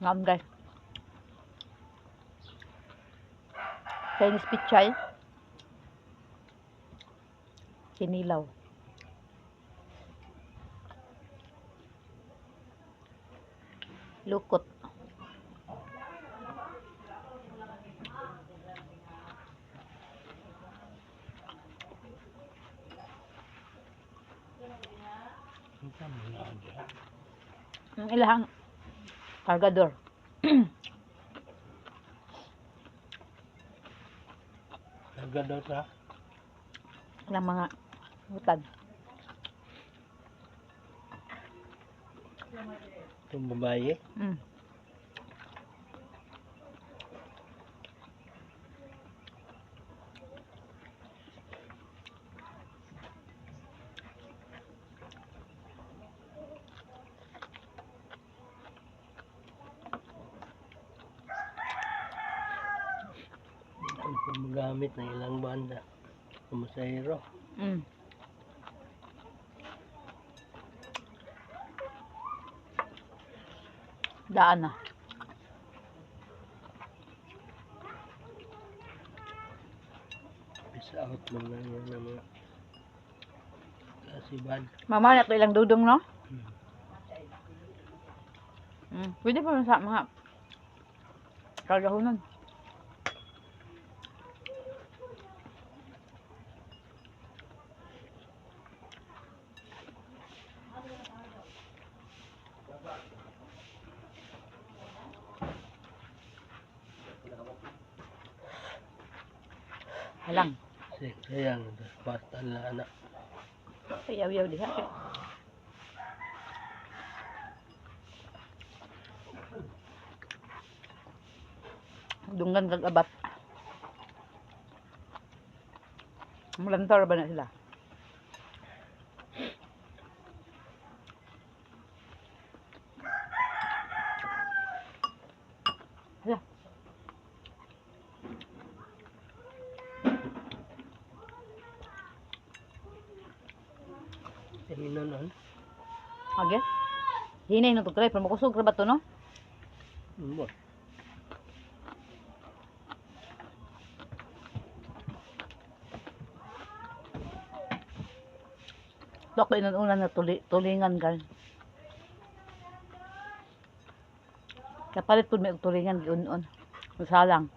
Ngam, guys. Chinese pichay. Kinilaw. Lukot. Ang tama na diha. Ang ilahang kargador. Nagadaw ta. Ilang mga hutan. Itong babae. Ang gumagamit ng ilang banda. Kumasahero. Daan na. Peace out man lang yan ng mga kasiban. Mama na to ilang dudong, no? Hmm. Pwede pa man sa mga kagahunan. Halang. Sayang, basta na anak. Ayaw-yaw diha kay. Dunggan kag abat. Mulantar ba na sila? Hala. Tingin na nun. Okay. Hinay na to try pero makusog ra ba to, no? Ano ba? Dok inun-una na tuli, tulingan kan. Kapalit pud may og tulingan giun-un. Masalang.